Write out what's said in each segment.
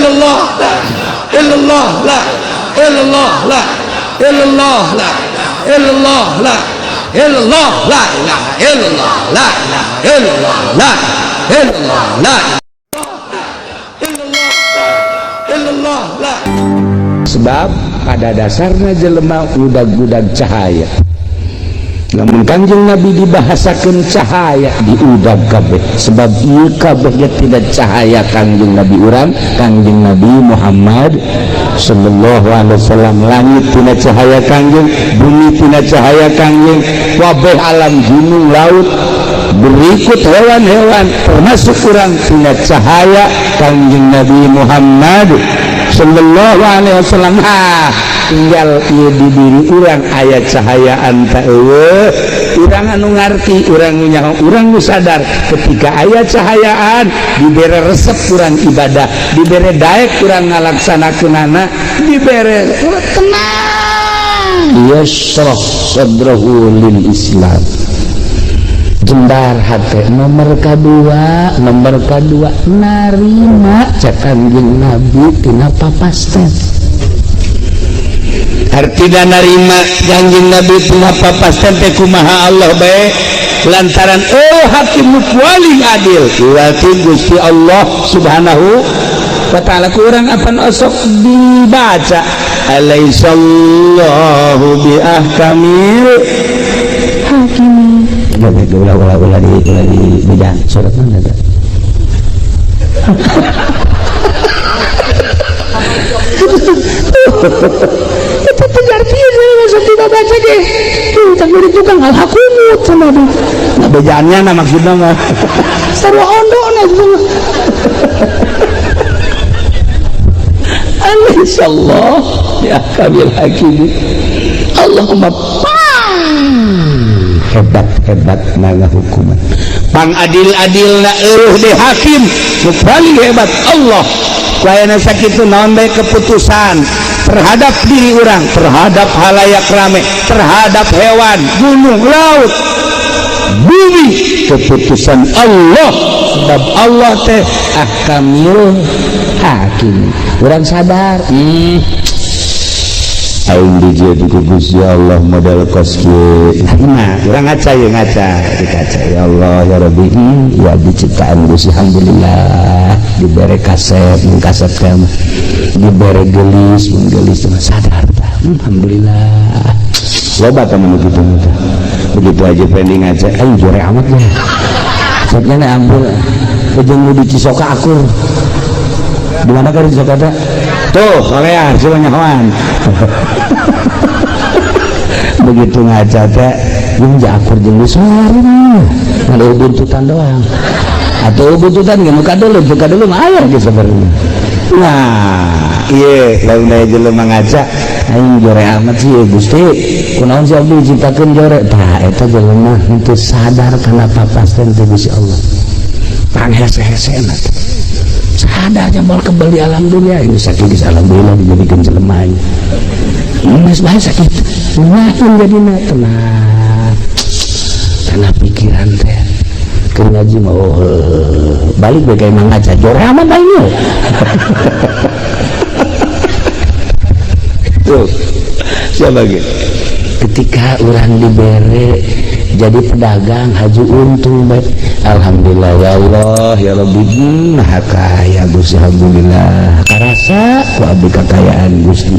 illallah, la illallah, la illallah, la illallah, la illallah, la illallah, la ilaha illallah, la ilaha illallah, la illallah, la illallah, illallah, la. Sebab pada dasarnya jelema udag-udag cahaya. Namun Kanjeng Nabi dibahasakan cahaya diudag kabeh, sebab ieu kabeh ge tidak cahaya Kanjeng Nabi urang, Kanjeng Nabi Muhammad sallallahu alaihi wasallam. Langit tina cahaya Kanjeng, bumi tina cahaya Kanjeng, wabeh alam, gunung, laut, berikut hewan-hewan termasuk urang tina cahaya Kanjeng Nabi Muhammad sallallahu alaihi wasallam. Ha, tinggal ieu di diri urang aya cahayaan ta eueuh, urang anu ngarti, urang nu nyaho, urang nu sadar. Ketika aya cahayaan, dibere resep urang ibadah, dibere daek urang ngalaksanakeunana, dibere tenang, yashrah sadrahu lil Islam, jembar hati. Nomor kedua, nomor kedua, narima cek Kanjeng Nabi tina papasten. Artinya narima Kanjeng Nabi tina papasten teh kumaha? Allah bae, lantaran oh hakim nu paling adil berarti Gusti Allah Subhanahu wa Ta'ala. Kurang apan osok dibaca alaisallahu bi ahkamil hakimin. Ulah, ulah, ulah di, ulah di bidang surat mana tuh? Itu tegar pieu masuk tidak baca ge. Tuh, tak jadi tukang al hakumut sama dia. Nah, bejaannya nah maksudnya mah. Sarua ondo na. Alaihissallah ya kamil hakim. Allahumma hebat hebat naga hukuman pang adil adil na eueuh de hakim nu paling hebat Allah. Wayana sakitu naon bae keputusan terhadap diri orang, terhadap halayak rame, terhadap hewan, gunung, laut, bumi, keputusan Allah, sebab Allah teh ahkamil hakim. Urang sadar, aing dijieun ku Gusti Allah model kos kieu. Nah, urang ngaca ye, ngaca di kaca, ya Allah ya Rabbi, ya abdi ciptaan Gusti, alhamdulillah dibere kasep mun kasep teh mah, dibere geulis mun geulis mah, sadar tah, alhamdulillah. Loba teh mun kitu mah. Begitu aja pending ngaca, aing jore amat ya. Maksudnya nek ampun ujung nu di Cisoka akur. Di mana kan di Cisoka teh? Tuh, solear coba nyahoan. Begitu ngaca teh jeung akur jeung solear mah. Ada buntutan doang. Atau buntutan ge muka dulu, buka dulu mah aya ge sebenarnya. Nah, iya, lamun aya jelema ngaca, aing jore amat sih Gusti. Kunaon sih abdi diciptakeun jore? Tah eta jelema henteu sadar kana papasten teh Gusti Allah. Panghese-hesena teh. Sadar jambal kebal di alam dunia ini sakit geus alhamdulillah dijadikeun jelema aing. Geus bae sakit. Ngelahin jadina tenang. Karena pikiran teh keur ngaji mah oh, balik bae ka imah ngaca jore amat aing. Tuh, siapa gitu? Ketika orang dibere jadi pedagang haji untung baik, alhamdulillah ya Allah ya Rabbi, maha kaya Gusti, alhamdulillah karasa ku abdi kekayaan Gusti,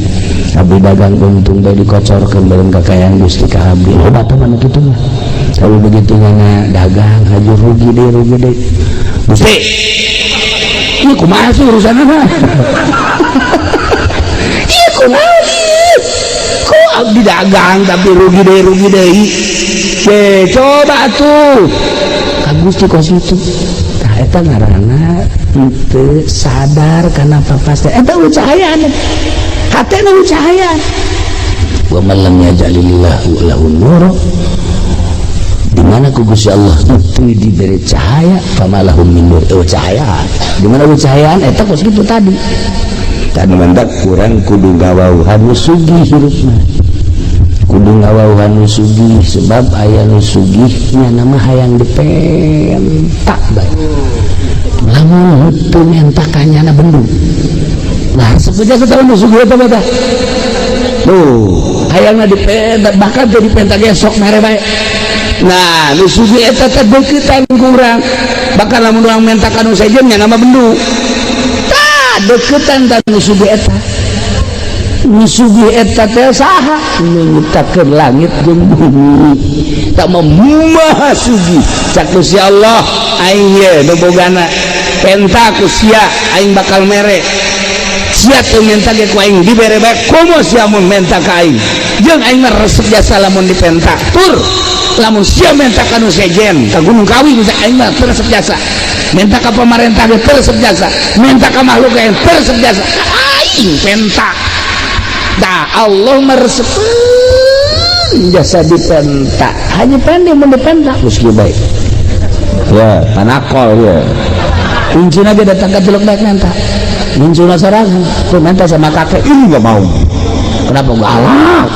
abdi dagang untung bae dikocorkeun bareng kekayaan Gusti ka abdi. Loba teh mah kitu mah. Tapi begitu ngana dagang haji rugi deui, rugi deui, Gusti ieu kumaha sih urusanna mah, ieu kumaha ieu, kok abdi dagang tapi rugi deui, rugi deui. Coba tuh ka Gusti kos itu. Tah eta ngaranna henteu sadar kana papasten eta cahayaan, hatena cahayaan. Wa man lam yaj'alillahu lahu nura, di mana ku Gusti Allah teu diberi cahaya, famalahum min nur. Eueuh cahayaan, di mana cahayaan eta kos kitu tadi. Tah mantak kurang kudu ngawauhan nu sugih hirupna, kudu ngawauhan nu sugih, sebab aya nu sugih nya nama hayang dipentak bae, lamun henteu menta kanyana bendung. Nah, resep jasa teh nu sugih eta mah tah. Tuh, hayangna dipenta, bahkan teu dipenta ge sok mere bae. Nah, nu sugih eta teh deuketan ku urang. Bahkan lamun urang menta ka nu sejen nya nama bendu. Tah, deuketan tah nu sugih eta. Nu sugih eta teh saha? Nu nyiptakeun langit jeung bumi. Tak mau maha sugih. Cak Gusti Allah, aing ye nu bogana. Penta ku sia, aing bakal mere. Sia teu menta ge ku aing dibere bae, komo sia mun menta ka aing. Jeung aing mah resep jasa lamun dipenta. Tur lamun sia menta ka nu sejen, ka Gunung Kawi bisa aing mah teu resep jasa. Menta ka pamarentah ge teu resep jasa. Menta ka makhluk ge teu resep jasa. Aing penta. Dah Allah meresepeun jasa dipenta. Hanya pendek mun dipenta geus kieu bae. Ya, panakol ya. Kuncina ge datang ka teluk baik menta. Muncul sorangan, tuh minta sama kakek, ini nggak mau. Kenapa galak?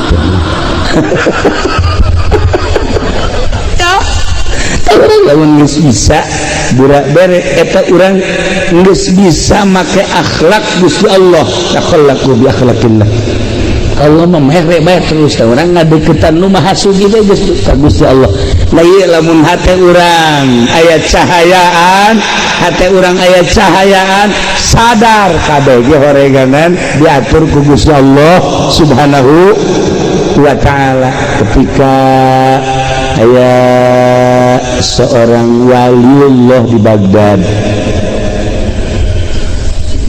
Ya, urang lamun geus bisa burak bere eta urang geus bisa make akhlak Gusti Allah, takhallaku bi akhlaqillah. Allah mah mere bae terus tah urang ngadeukeutan nu maha sugih teh geus ka Gusti Allah. Lah ieu lamun hate urang aya cahayaan, hate urang aya cahayaan, sadar kabeh ge horeganan diatur ku Gusti Allah Subhanahu wa taala. Ketika aya seorang waliullah di Baghdad,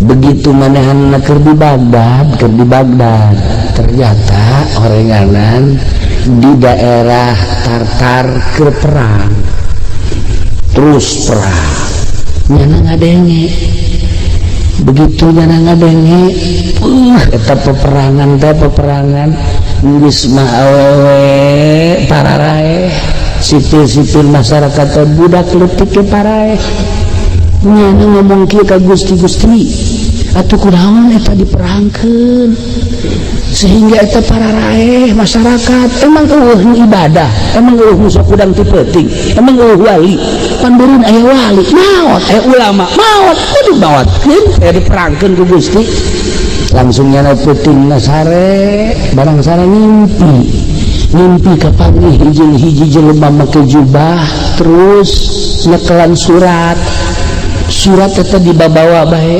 begitu manehanna keur di Baghdad, keur di Baghdad ternyata orenganan di daerah Tartar keur perang, terus perang nyana ngadenge. Begitu nyana ngadenge, eta peperangan teh peperangan geus mah awewe pararaeh, sipil-sipil masyarakat teh budak leutik ge paraeh. Nyana ngomong kieu ka Gusti, Gusti atuh kunaon eta diperangkeun sehingga eta pararaeh masyarakat, emang eueuh nu ibadah, emang eueuh nu sok hudang ti peuting, emang eueuh wali, pan beureun aya wali maot, aya ulama maot, kudu maotkeun aya diperangkeun ku Gusti. Langsung nyana peuting sare, barang sare ngimpi, ngimpi kapanggih hiji hiji jelema make jubah terus nyekelan surat, surat eta dibabawa bae.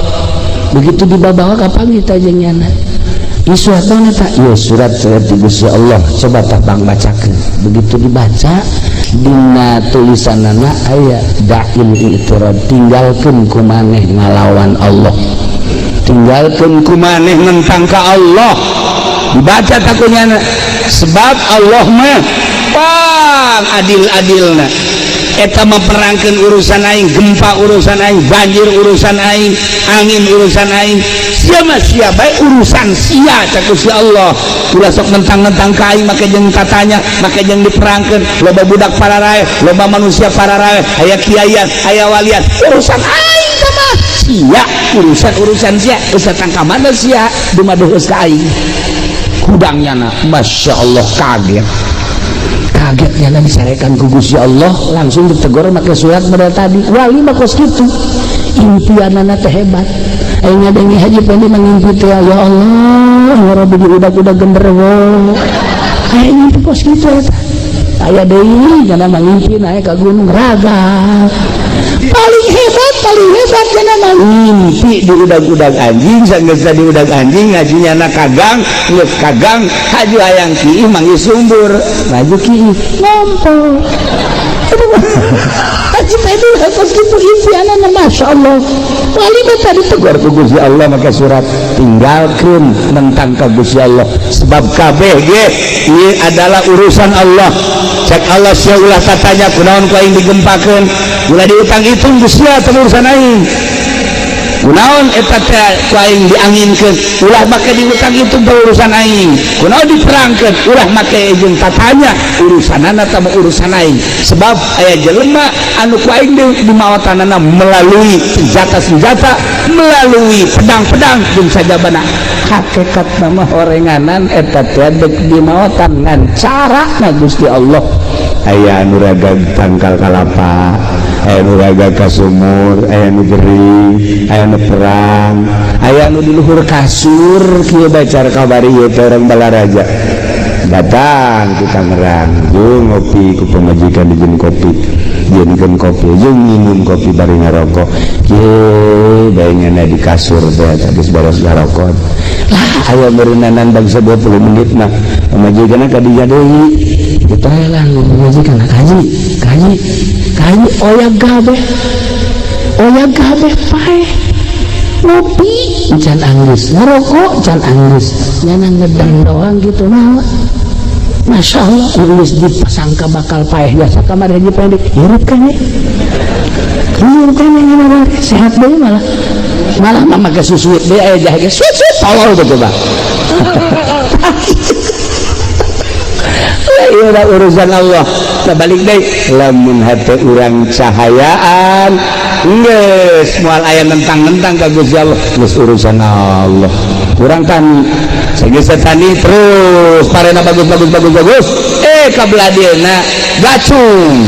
Begitu dibabawa kapanggih teh jeung nyana. Ieu surat naon eta? Ieu surat surat di Gusti Allah. Coba tah bang bacakeun. Begitu dibaca dina tulisanana aya da'il i'tirad, tinggalkeun ku maneh ngalawan Allah, tinggalkeun ku maneh nentang ka Allah. Dibaca takunyana sebab Allah mah pang adil-adilna. Eta memperangkeun urusan aing, gempa urusan aing, banjir urusan aing, angin urusan aing, sia mah sia bae urusan sia cak Gusti Allah. Ulah sok nentang-nentang ka aing make jeung tatanya, make jeung diperangkeun, loba budak pararae, loba manusia pararae, aya kiaian, aya walian, urusan aing mah sia, urusan-urusan sia, geus datang ka mana sia, dumaduh ka aing. Hudangnya na, Masya Allah kaget. Kagetnya na disarekan ku Gusti Allah, langsung ditegur make surat model tadi. Wali mah kos kitu, impianana teh hebat. Aing ngadenge Haji Pendi mangimpi teh, ya Allah, ya Rabbi diudag-udag genderuwo. Aing ngimpi kos kitu eta. Aya deui nya mangimpi naik ka gunung raga. Paling hebat nya mangimpi diudag-udag anjing, sanggeus diudag anjing ngajinya na kagang, geus kagang haju hayang kiih manggih sumbur, maju kiih ngompol. Haji Pendi kos kitu impianana, Masya Allah. Wali mah tadi tegur ku Gusti Allah make surat, tinggalkeun nentang ka Gusti Allah sebab kabeh ge ieu adalah urusan Allah. Cek Allah sia ulah tatanya kunaon ku aing digempakeun, ulah diutang hitung ku sia teh urusan aing. Kunaon eta teh ku aing dianginkeun, ulah make diutang hitung teh urusan aing. Kunaon diperangkeun, ulah make jeung tatanya urusanana teh urusan aing. Sebab aya jelema anu ku aing dimawatanana melalui senjata-senjata, melalui pedang-pedang jeung sajabana. Hakikat nama horenganan eta teh deuk dimaotan ngan cara na Gusti Allah. Aya anu ragag tangkal kalapa, aya anu ragag ka sumur, aya anu gering, aya anu perang, aya anu di luhur kasur kieu bacar kabari ieu teh orang Balaraja. Datang ke Tangerang jeung ngopi ku pamajikan, dijieun kopi, jieunkeun kopi jeung minum kopi bari ngarokok. Ye bae di kasur teh geus beres ngarokok lah, aya meureunnanan bangsa 20 menit mah pamajikanna ka dinya deui. Ditoelan pamajikan, "Kaji, kaji, kaji, oyag kabeh, oyag kabeh, paeh." Ngopi can anggeus, ngarokok can anggeus, nyana ngedang doang gitu mah. Masya Allah, geus dipasangka bakal paeh jasa kamar haji pendek, hirup kan ya, hirup kan ya, sehat deui. Malah malah mah make susu deui, aya jahe ge suit suit, tolol betul, Bang. Iya, urusan Allah. Nah, balik deh, lamun hati urang cahayaan geus moal aya nentang-nentang ka Gusti Allah, geus urusan Allah. Urang tani sageus tani terus parena bagus bagus bagus bagus, eh kabelah gacung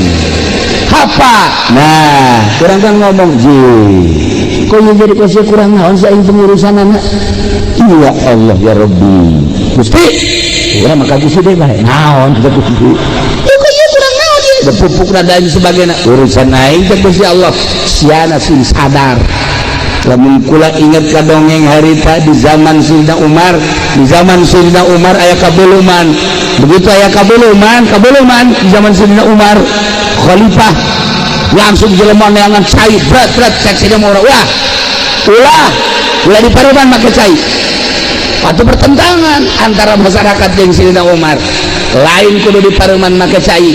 apa. Nah, kurang kan ngomong ji kok jadi kasih kurang naon saing pengurusan anak. Iya Allah ya Rabbi, Gusti, urang maka Gusti deh bae naon teh Gusti. Kok ieu kurang naon ieu pupuk dan sebagainya, urusan aing teh Gusti Allah. Siana sing sadar. Lamun kula ingat ka dongeng harita di zaman Sayyidina Umar. Di zaman Sayyidina Umar aya kabuluman. Begitu aya kabuluman, kabuluman di zaman Sayyidina Umar khalifah, langsung jelema neangan cai berat berat. Cek Sayyidina Umar, "Ulah, ulah, ulah di paruman make cai." Atau pertentangan antara masyarakat jeung Sayyidina Umar, lain kudu di paruman make cai,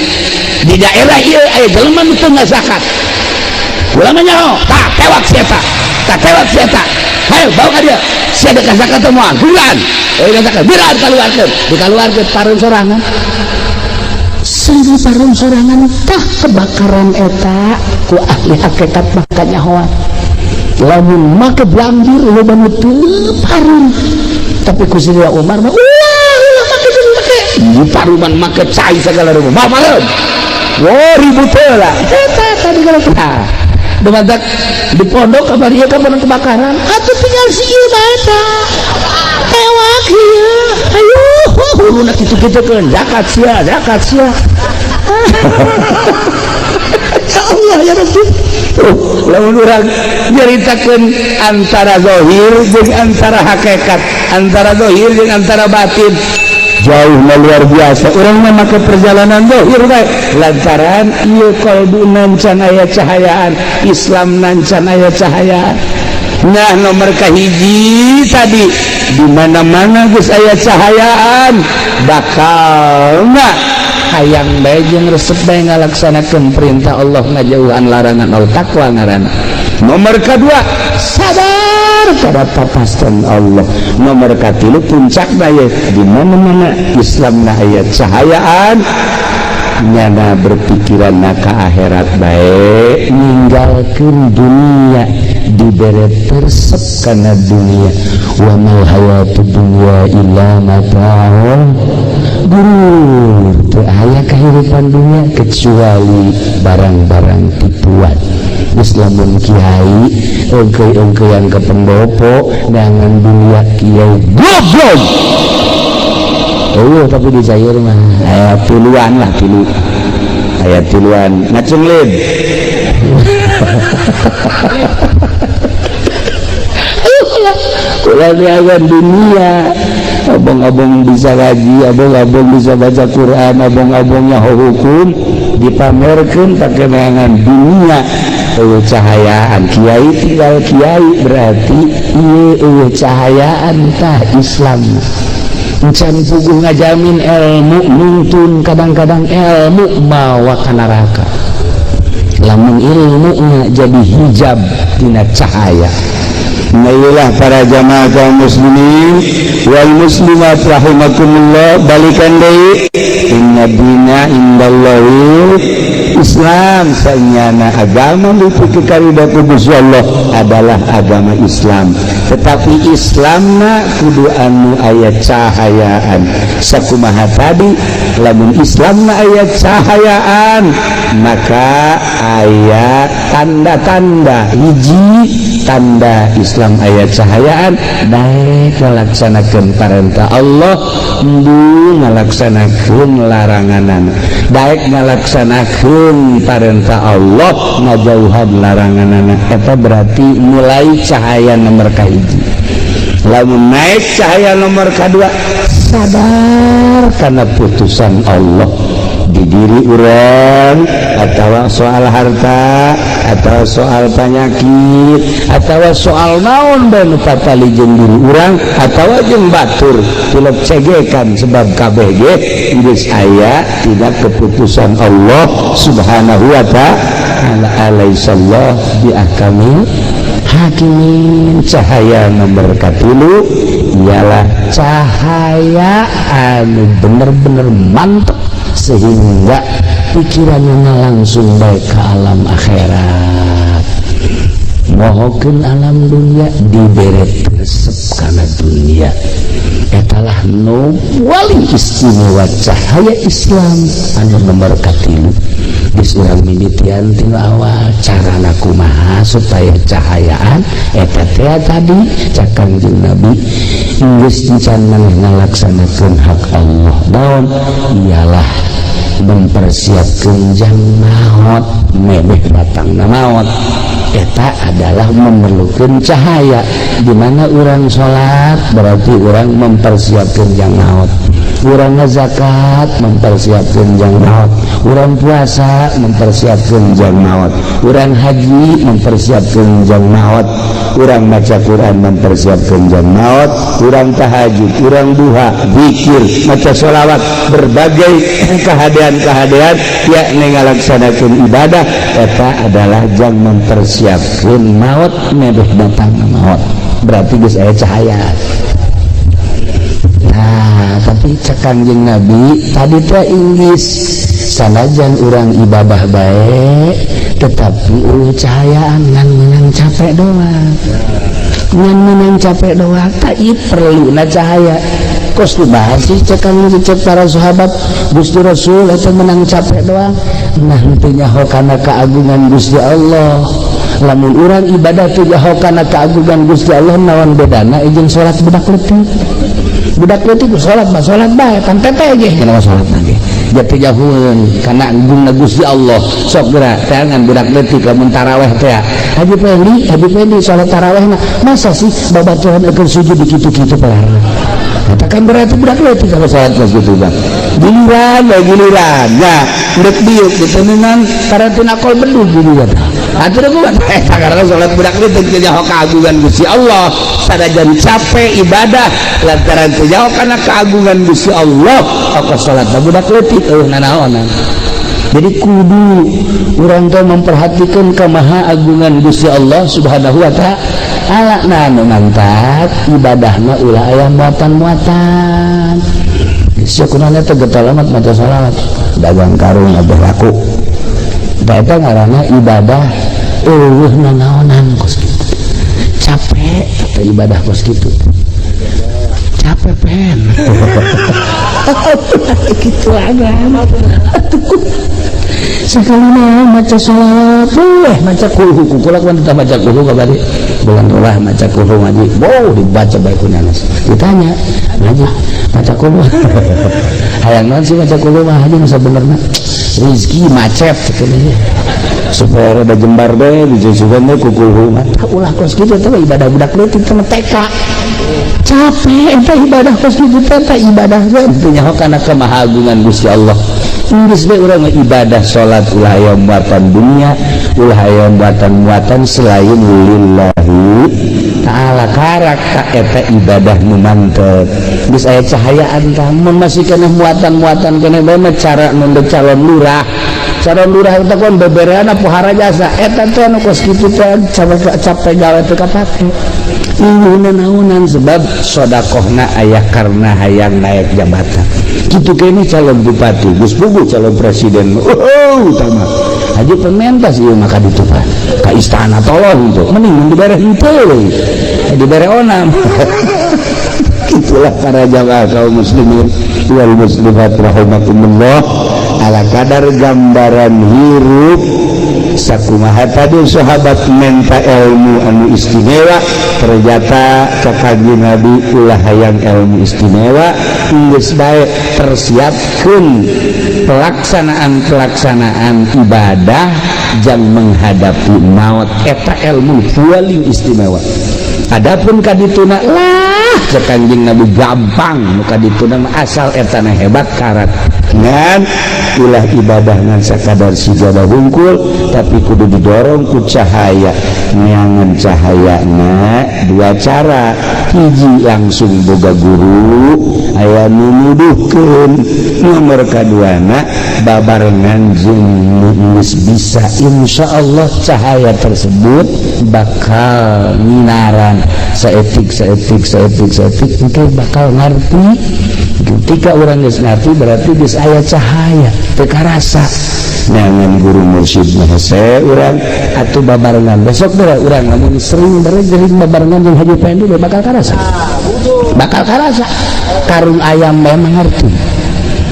di daerah ieu aya jelema nu teu ngazakat. Ulah nyaho, tak tewak si eta, tak tewak si eta, hayo bawa ka dia. Sia deuk zakat teh moal bulan, euy zakat biran kaluarkeun, dikaluarkeun pareum sorangan. Sing pareum sorangan tah kebakaran eta ku ahli hakikat maka nyahoan lamun make blanjir loba nu teu pareum. Tapi ku Sayyidina Umar mah, ulah, ulah make make di paruman make cai segala rupa, mah pareum. Wah, ribut lah eta tadi kalau tah. Dumadak di pondok kamari ieu kapan kebakaran atuh, tinggal si ieu bae eta tewak ieu, ayo huluna kitu-kitukeun, zakat sia, zakat sia. Ya Allah ya Rabbi. Lamun urang nyaritakeun antara zahir jeung antara hakikat, antara zahir jeung antara batin, jauh luar biasa. Urang mah make perjalanan zahir bae lantaran ieu kalbu nancan aya cahayaan Islam, nancan aya cahayaan. Nah, nomor kahiji tadi, di mana-mana geus aya cahayaan bakal nggak hayang bae jeung resep bae ngalaksanakeun perintah Allah, ngajauhan larangan Allah, takwa ngaranna. Nomor kedua, sabar pada papasten Allah. Nomor katilu, puncak bae, di mana-mana Islam na aya cahayaan, nyana berpikiran ka akhirat bae, ninggalkeun dunia, dibere tersep karena dunia. Wa mal hayatud dunya illa mataul gurur, teu aya kehidupan dunia kecuali barang-barang tipuan. Geus lamun kiai engkeu-engkeuan ke pendopo dengan dunia, kiai goblok. Oh, tapi di Zaire mah aya tiluan lah, tilu, aya tiluan ngacung lid. Kula dunia, abang-abang bisa ngaji, abang-abang bisa baca Quran, abang-abangnya hukum dipamerkan pakai neangan dunia. Eueuh cahayaan kiai, tinggal kiai berarti ieu eueuh cahayaan tah Islam. Encan puguh ngajamin ilmu nuntun, kadang-kadang ilmu mawa ka neraka lamun ilmu jadi hijab tina cahaya. Nah, para jamaah kaum muslimin wal muslimat rahimakumullah, balikan deui, inna dina indallahi Islam. Sanyana agama itu karida ku Gusti Allah adalah agama Islam, tetapi Islamna kudu anu aya cahayaan. Sakumaha tadi, lamun Islamna aya cahayaan maka aya tanda-tanda. Hiji tanda Islam aya cahayaan, baik ngalaksanakeun parentah Allah, embung ngalaksanakeun laranganan. Baik ngalaksanakeun parentah Allah, ngajauhan laranganana, eta berarti mulai cahaya nomor kahiji. Lamun naik cahaya nomor kedua, sadar karena putusan Allah di diri urang atau soal harta atau soal penyakit atau soal naon dan patali jeung diri urang atau jeung batur, tilok cegekan, sebab KBG geus aya tidak keputusan Allah Subhanahu wa ta'ala. Alaisallah bi ahkamil hakimin. Cahaya nomor katilu ialah cahaya anu bener-bener mantep sehingga pikirannya langsung baik ke alam akhirat, mohokeun alam dunia, dibere resep karena dunia. Etalah nu paling istimewa, cahaya Islam anu nomor katilu. Geus urang mimitian ti awal, carana kumaha supaya cahayaan eta teh? Tadi cak Kangjeng Nabi, geus encan maneh ngalaksanakeun hak Allah, naon? Ialah mempersiapkan jang maut, memeh datangna maut. Eta adalah memerlukan cahaya. Di mana orang sholat berarti orang mempersiapkan jang maut, urang zakat mempersiapkan jang maut, urang puasa mempersiapkan jang maut, urang haji mempersiapkan jang maut, urang maca Quran mempersiapkan jang maut, urang tahajud, urang duha, zikir, maca sholawat, berbagai kehadean-kehadean yakni ngalaksanakeun ibadah, eta adalah jang mempersiapkan maut, memeh datang maut. Berarti geus aya cahaya. Nah, tapi cek Kangjeng Nabi tadi teh, inggris sanajan urang ibadah baik tetapi euweuh cahayaan, ngan menang capek doang, ngan menang capek doang. Tak perlu na cahaya. Kos dibahas sih, cek kang cek para sahabat, Gusti Rasul eta menang capek doang. Nah, henteu nyaho kana keagungan Gusti Allah. Lamun urang ibadah teu nyaho kana keagungan Gusti Allah, naon bedana jeung salat budak leutik? Budak leutik salat mah salat bae, pan tete ge kana salat ge jati jahueun kana agungna Gusti Allah. Sok geura teangan budak leutik lamun taraweh teh. Haji Pendi, Haji Pendi salat taraweh, masa sih babaturan keur sujud di kitu-kitu pelarna? Eta kan berarti budak leutik kalau salat geus kitu, Bang. Giliran ya giliran ya ndek diuk diteuneunan parantina akol bedug gitu ya. Atuh kumaha eta? Karena salat budak leutik teu nyaho keagungan Gusti Allah. Sanajan capek ibadah, lantaran teu nyaho kana keagungan Gusti Allah, apa salat budak leutik euweuh nanaonan. Jadi kudu urang teh memperhatikan kemaha agungan Gusti Allah Subhanahu wa ta'ala. Nah, nu mantap ibadahna ulah aya muatan-muatan. Sia kunana teh getol amat maca sholawat, dagang karung abeh laku. Da eta ngaranna ibadah euweuh nanaonan kos kitu. Capek eta ibadah kos kitu. Capek pen. Kitu agama. Sekali mah maca sholawat, maca kulhu, kula kan tetap maca kulhu kabari. Bulan ulah maca kulhu ngaji. Boh dibaca bae ku nyanas. Ditanya, ngaji maca kulhu. Hayang naon sih maca kulhu mah, haji, nu sabenerna? Rizki macet gitu supaya rada jembar deh dijujukan deh ku kulhu mah. Ulah kos kitu, teh ibadah budak leutik teh TK. Capek eta ibadah kos kitu teh, ibadah teh teu nyaho kana kemahagungan Gusti Allah. Geus bae urang ibadah salat ulah aya muatan dunia, ulah aya muatan-muatan selain lillahi ta'ala. Karak ka eta ibadah nu mantep, geus aya cahayaan. Tah, mun masih keneh muatan-muatan keneh bae mah, cara nunduk calon lurah, calon lurah eta kon beberean pohara jasa, eta teh anu kos kitu teh capek, capek gawe teu kapake. Naonan, sebab sodakohna aya karena hayang naik jabatan gitu. Kene calon bupati geus puguh calon presiden. Oh, utama haji pementas ieu mah ka ditu ka istana. Tolong itu mending mun dibere henteu, dibere onam. Itulah para jamaah kaum muslimin wal muslimat rahimakumullah, ala kadar gambaran hirup sakumaha tadi sahabat menta ilmu anu istimewa. Ternyata cek Kanjeng Nabi, ulah hayang ilmu istimewa, geus bae persiapkeun pelaksanaan-pelaksanaan ibadah jang menghadapi maut. Eta ilmu paling istimewa. Adapun kadituna lah, cek Kanjeng Nabi, gampang nu kadituna mah, asal etana hebat karat. Ngan ulah ibadah ngan sakadar sijadah hungkul, tapi kudu didorong ku cahaya. Neangan cahayana dua cara: hiji, langsung boga guru, aya nu nuduhkeun; nomor kaduana, babarengan jeung nu geus bisa. Insya Allah cahaya tersebut bakal nyinaran saetik saetik saetik saetik, engke bakal ngerti. Ketika orang geus ngerti, berarti geus aya cahaya. Teu karasa neangan guru mursyid mah hese urang atuh. Babarengan besok deh urang, lamun sering sering babarengan jeung Haji Pendi, bakal karasa, bakal karasa. Karung ayam memang ngerti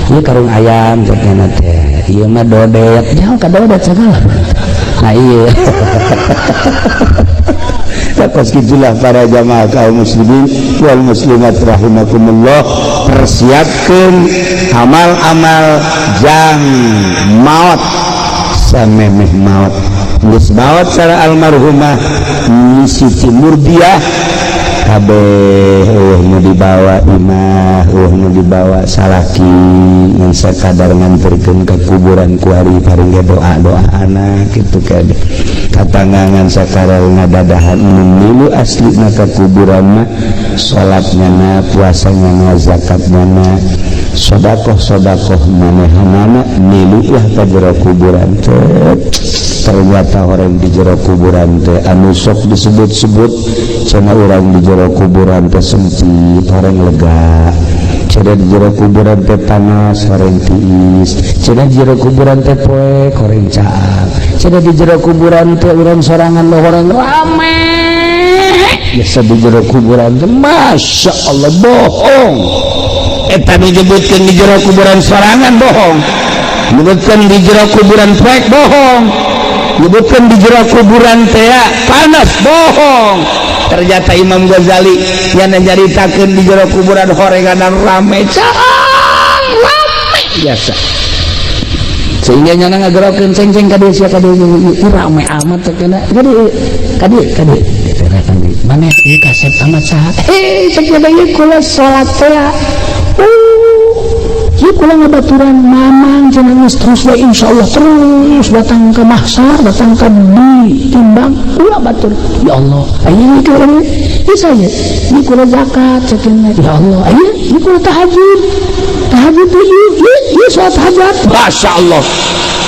ieu karung ayam cek teh, ieu mah dodet, jauh ka dodet segala. Nah, iya. Kos gitulah para jamaah kaum muslimin wal muslimat rahimakumullah, persiapkan amal-amal jang maut. Samemeh maut, geus maut cara almarhumah Siti Murdiah, kabeh eueuh nu dibawa imah, eueuh nu dibawa salaki, ngan sakadar nganterkeun ka kuburan kuari, paring ge doa-doa anak kitu kabeh kapangangan, sakadar ngadadahan. Nu milu aslina ka kuburan mah salatnya na, puasanya na, zakatnya na, sodakoh sodakoh manehanana milu lah ka jero kuburan teh. Ternyata orang di jero kuburan teh anu sok disebut-sebut cenah urang di jero kuburan teh sempit, orang lega cenah, di jero kuburan teh panas, orang tiis cenah, di jero kuburan teh poek, orang caang cenah, di jero kuburan teh urang sorangan, orang rame biasa di jero kuburan teh. Masya Allah, bohong eta disebutkan di jero kuburan sorangan, bohong. Menyebutkan di jero kuburan poek, bohong. Menyebutkan di jero kuburan teh panas, bohong. Ternyata Imam Ghazali yang nyaritakeun di jero kuburan horenganan rame, caang rame biasa, sehingga nyana ngagerokeun ceng-ceng ka dieu sia, ka dieu. Ieu rame amat teh, kena ka dieu, ka dieu, ka dieu. Mana ieu kasep amat saha? Eh, cek ieu kula salat teh. Ieu kula ngabaturan mamang cenah, geus terus we, insyaallah terus datang ke mahsyar, datang ke ditimbang kula batur. Ya Allah, aya ieu kula, ieu saya, ieu kula zakat cek. Ya Allah, aya ieu kula tahajud, tahajud teh ieu, ieu ieu salat hajat. Masya Allah,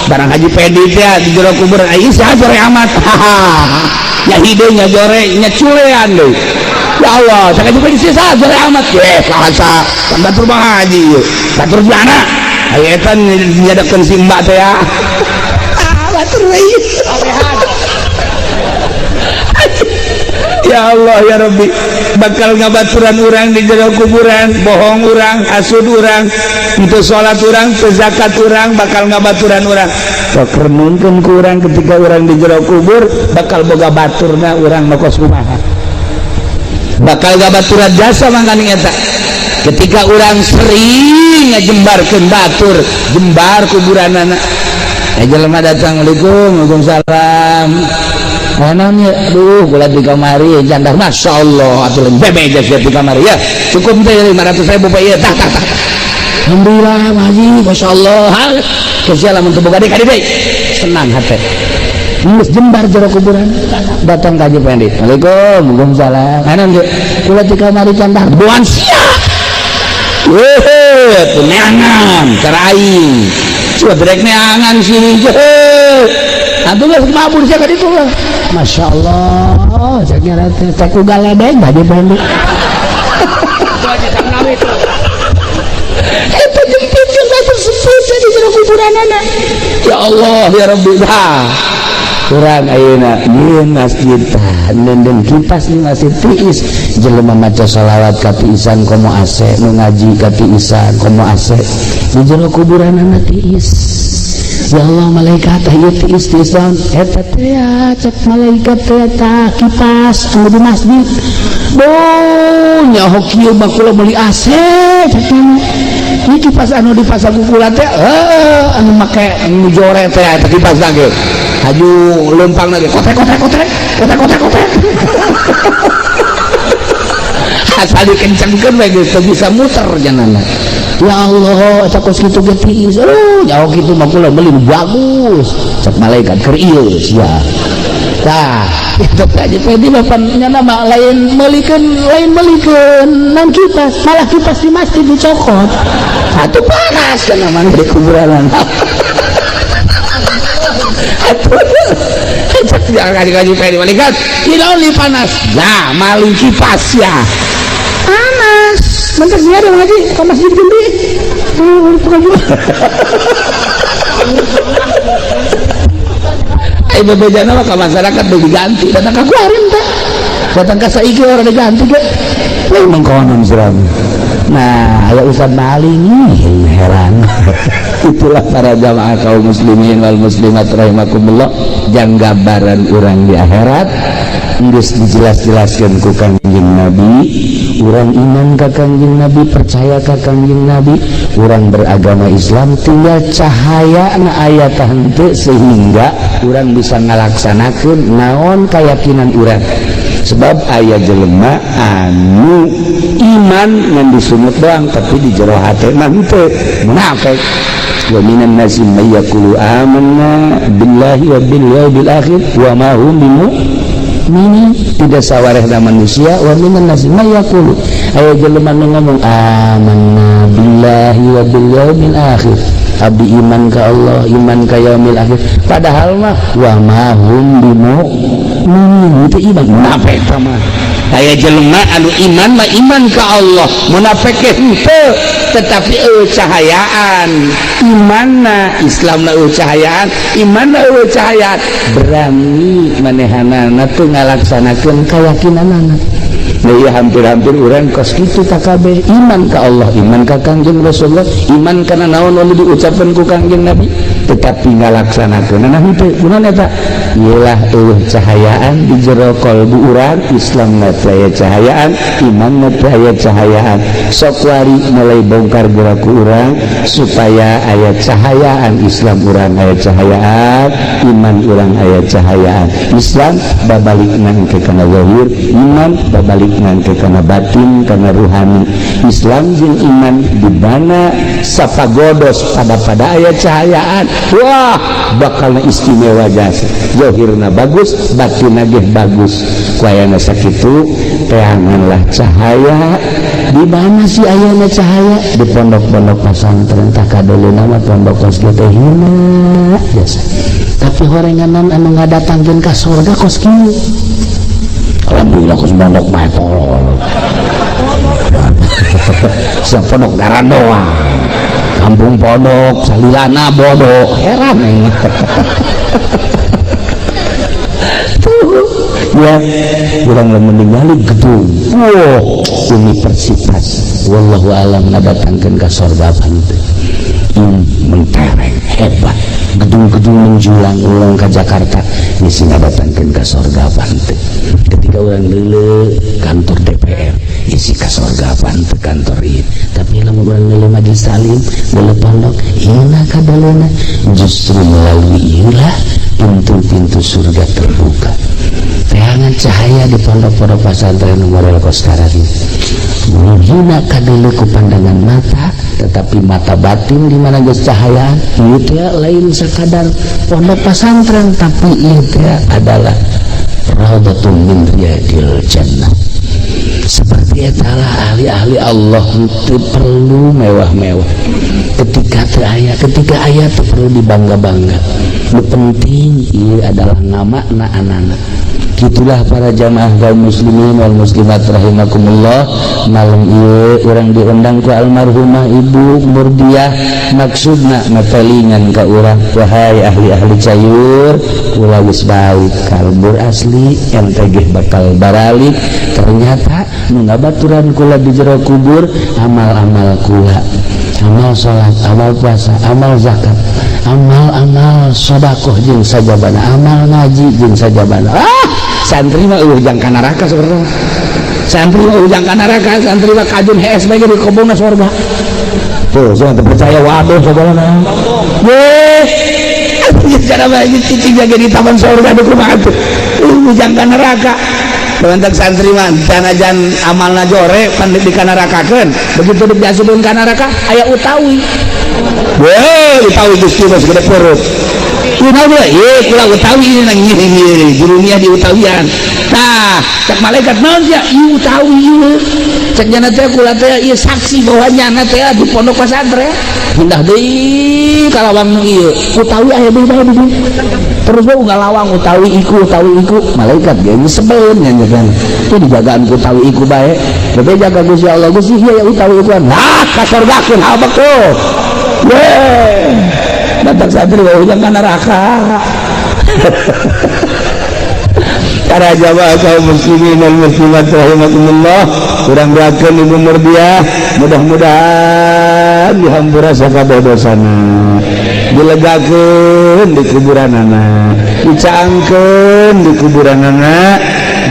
barang Haji Pedi teh di jero kuburan, aya saha jore amat? Nya hideung, nya jore, nya culean deui. Ya Allah, saya juga disisa jore amat ye, saha kan batur bang haji batur jana, aya eta nyadakeun si mbak teh ya. Ah, batur we. Ya Allah ya Rabbi, bakal ngabaturan urang di jero kuburan. Bohong urang, hasud urang, untuk sholat urang, ke zakat urang, bakal ngabaturan urang. Sok renungkeun ku urang, ketika urang di jero kubur bakal boga baturna urang mah kos kumaha, bakal ngabaturan jasa. Mangkaning eta, ketika urang sering ngajembarkeun batur, jembar kuburan anak jelema datang, "Assalamualaikum." "Waalaikumsalam." "Naon ya?" "Aduh, kula di kamari janda." "Masya Allah, atuh lain bebe jas di kamari ya. Cukup teh 500 ribu, Pak, ieu tah tah tah." "Alhamdulillah, Pak Haji, Masya Allah." Kesial lamun teu boga deui ka deui. Senang hate. Geus jembar jero kuburan. Datang ka Haji Pendi. "Assalamualaikum." "Waalaikumsalam." "Naon ge?" "Kula di kamari canda." "Buan sia." Weh, tuh neangan cara aing. Coba brek neangan sini. Atuh geus mabur sia ka ditu lah. Masya Allah, cek nyara teh teh ku galedeng bade Fendi. Eta jempitkeun bae tersebut di jero kuburanana. Ya Allah ya Rabbi. Nah, urang ayeuna nyieun masjid tah nenden kipas di masjid tiis, jelema maca sholawat katiisan komo AC, nu ngaji katiisan komo AC, di jero kuburanana tiis. Ya Allah, malaikat tah ieu tiis tiis naon eta teh ya? Cek malaikat teh, tah kipas anu di masjid. Duh, nyaho kieu mah kula meuli AC cek teh. Ieu kipas anu dipasang ku kula teh heuh, anu make nu jore teh eta kipas lagi. Haju lempang lagi kotek kotek kotek kotek kotek kotek. Asal dikencengkeun we geus teu bisa muter janana. Ya Allah, eta kos kitu ge tiis. Aduh, nyaho kitu mah kula meuli nu bagus. Cek malaikat, keur ieu sia. Tah, itu Haji Fendi mah pan nyana mah lain meulikeun, lain meulikeun nan kipas, malah kipas di masjid dicokot. Atuh panas kana mah di kuburan. Atuh cek jangan ngaji Fendi malaikat, tidak li panas. Nah, maling kipas ya. Panas. Mentak ziarah ngaji ke masjid gede. Ayo bebejana mah ka masyarakat udah diganti, datang ka kuarin teh. Datang ka saiki orang diganti ge. Lain mengkonon seram. Nah, aya Ustaz maling ih, heran. Itulah para jamaah kaum muslimin wal muslimat rahimakumullah, jang gambaran urang di akhirat geus dijelas-jelaskeun ku Kangjeng Nabi. Urang iman ka Kangjeng Nabi, percaya ka Kangjeng Nabi, urang beragama Islam, tinggal cahaya na aya tah henteu sehingga urang bisa ngalaksanakeun naon keyakinan urang. Sebab aya jelema anu iman ngan disungut doang tapi di jero hate mah henteu, munafik. Wa minan nasi may yaqulu amanna billahi wa bil yaumil akhir wa ma hum bimu'minin. Tidak sawarehna manusia. Wa minan nasi may yaqulu, aya jelema nu ngomong amanna billahi wa bil yaumil akhir, abdi iman ka Allah, iman ka yaumil akhir, padahal mah wa ma hum bimu'minin, itu iman munafik mah. Aya jelema anu iman mah iman ka Allah, munafik ge henteu, tetapi eueuh cahayaan imanna, Islamna eueuh cahayaan, imanna eueuh cahayaan, berani manehanana teu ngalaksanakeun kayakinanana. Nah, iya hampir-hampir urang kos kitu takabeh iman ka Allah, iman ka Kangjeng Rasulullah, iman kana naon anu diucapkeun ku Kangjeng Nabi, tetapi ngalaksanakeunana henteu. Kunaon eta? Iyalah eueuh cahayaan di jero kalbu urang, Islamna teh aya cahayaan, imanna teh aya cahayaan. Sok wari mulai bongkar gerak urang supaya aya cahayaan Islam urang, aya cahayaan iman urang, aya cahayaan Islam babalik nangke kana zahir, iman babalik nangke kana batin, kana ruhani. Islam jeung iman di mana sapagodos pada aya cahayaan, wah bakalna istimewa jasa. Zahirna bagus, batinna ge bagus. Ku ayana sakitu teanganlah cahaya. Di mana sih ayana cahaya? Di pondok-pondok pesantren. Tah kadeuleuna mah pondok kos kieu teh hina biasa, tapi horenganan anu ngadatangkeun ka sorga kos kieu. Alhamdulillah kos pondok mah tolol. Siang pondok garandoa, kampung pondok salilana bodoh, heran aing. Ya, urang lamun ningali gedung, wow, universitas, wallahu alam ngadatangkeun ka sorga apa henteu. Mentereng hebat, gedung-gedung menjulang ulang ke Jakarta, ngisi ngadatangkeun ka sorga apa henteu. Ketika urang leuleuh kantor DPR, isi ka sorga apa henteu kantor ieu. Tapi lamun urang leuleuh majelis taklim, leuleuh pondok, hina kadaleuna, justru melalui ieu lah pintu-pintu surga terbuka. Teangan cahaya di pondok-pondok pesantren model kos sekarang ini. Menghina kadeuleu ku pandangan mata, tetapi mata batin di mana geus cahayaan, ieu teh lain sakadar pondok pesantren, tapi ieu teh adalah raudhatun min riyadil jannah. Seperti Tapi etalah ahli-ahli Allah teu perlu mewah-mewah. Ketika teu aya, ketika aya teu perlu dibangga-bangga. Nu penting ieu adalah ngamakna anak. Gitulah para jamaah kaum muslimin wal muslimat rahimakumullah. Malam ieu urang diundang ku almarhumah Ibu Murdiah, maksudna matelingan ka urang, wahai ahli-ahli cayur, kula geus baik kalbur asli ente ge bakal baralik. Ternyata nu ngabaturan kula di jero kubur amal-amal kula, amal salat, amal puasa, amal zakat, amal-amal sodakoh jeung sajabana, amal ngaji jeung sajabana. Ah, santri mah eueuh jang ka neraka sebenarnya. Santri mah eueuh jang ka neraka, santri mah kajun hees bae di kobongna sorga. Tuh, saya teu percaya, waduh sabalana. Weh, cara bae cicing jaga di taman sorga di kumaha tuh. Eueuh jang ka neraka. Bentak santri mah sanajan amalna jore pan di kanarakakeun. Begitu diasupkeun ka neraka aya utawi. Weh, utawi Gusti mah segede perut. Ieu naon ieu? Ieu kula utawi ini nang ngiri dunia di utawian. Tah, cek malaikat naon sia? Ieu utawi ieu. Cek nyana teh kula teh ieu saksi bahwa nyana teh di pondok pesantren. Pindah deui ka lawang nu ieu. Utawi aya deui bae di dieu. Terus bae ngalawang utawi iku utawi iku. Malaikat ge geus sebel nya kan. Itu dijagaan ku utawi iku bae. Bebe jaga Gusti Allah, Gusti ieu ya utawi iku. Nah, ka sorgakeun habek tuh. Weh. Datang santri bae ujang ka neraka. Para jamaah kaum muslimin dan muslimat rahimakumullah, urang doakeun Ibu Murdiah mudah-mudahan dihampura sakabeh dosana, dilegakeun di kuburanana, dicaangkeun di kuburanana,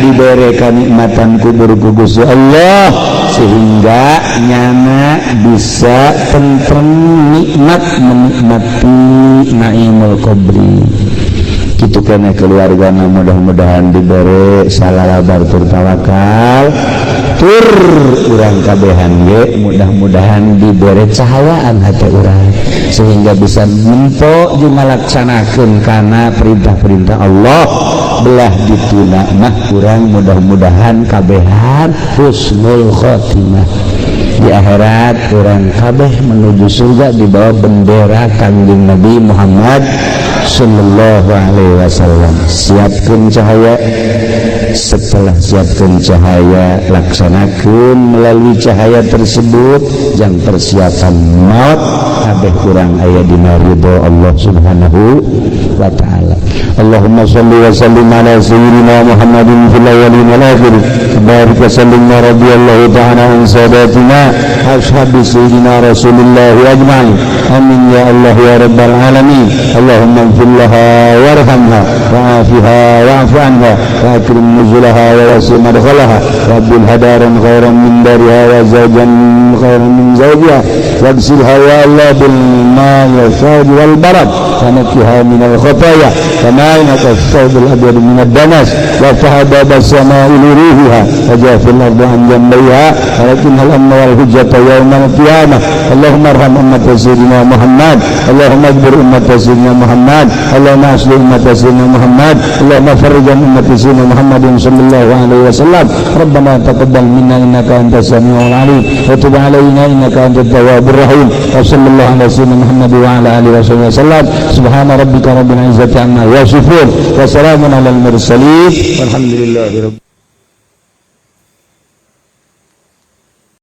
dibere kanikmatan kubur ku Gusti Allah sehingga nyana bisa tentrem nikmat menikmati naimul qabri. Kitu keneh keluargana mudah-mudahan dibere salalabar tur tawakal, tur urang kabehan ge mudah-mudahan dibere cahayaan hati urang sehingga bisa nempo jeung ngalaksanakeun kana perintah-perintah Allah. Belah dituna mah urang mudah-mudahan kabehan husnul khotimah di akhirat, urang kabeh menuju surga di bawah bendera Kangjeng Nabi Muhammad sallallahu alaihi wasallam. Siapkeun cahaya, setelah siapkan cahaya laksanakan melalui cahaya tersebut yang persiapan maut kabeh kurang aya dina ridho Allah Subhanahu wa taala. Allahumma shalli wa sallim ala sayyidina Muhammadin fil awwalin wal akhirin. Barik wa sallim wa radiyallahu ta'ala an sadatina ashabi sayyidina Rasulillah ajma'in. Amin ya Allah ya rabbal alamin. Allahumma ighfir laha warhamha wa'afiha wa'fu anha wa akrim nuzulaha wa wasi' madkhalaha wa abdilha daran khairan min dariha wa zawjan khairan min zawjiha waghsilha ya Allah bil ma'i wal thawj wal barad wa nakkiha min al khataya kama yanqa ath-thawb al abyad min ad-danas wa fahada bas-sama'i li ruhiha wa jafil ardi an jambayha walakinna al-amna wal hujjata yawm al-qiyamah. Allahumma arham ummat sayyidina Muhammad, Allahumma ajbir ummat sayyidina Muhammad, Allahumma asli ummat sayyidina Muhammad, Allahumma farrij an ummat sayyidina Muhammadin sallallahu alaihi wasallam. Rabbana taqabbal minna innaka antas samiul alim wa tub alaina innaka antat tawwabur rahim. Wa sallallahu ala sayyidina Muhammad wa ala alihi wasallam. Subhana rabbika rabbil izzati amma yasifun wa salamun alal mursalin walhamdulillahi rabbil.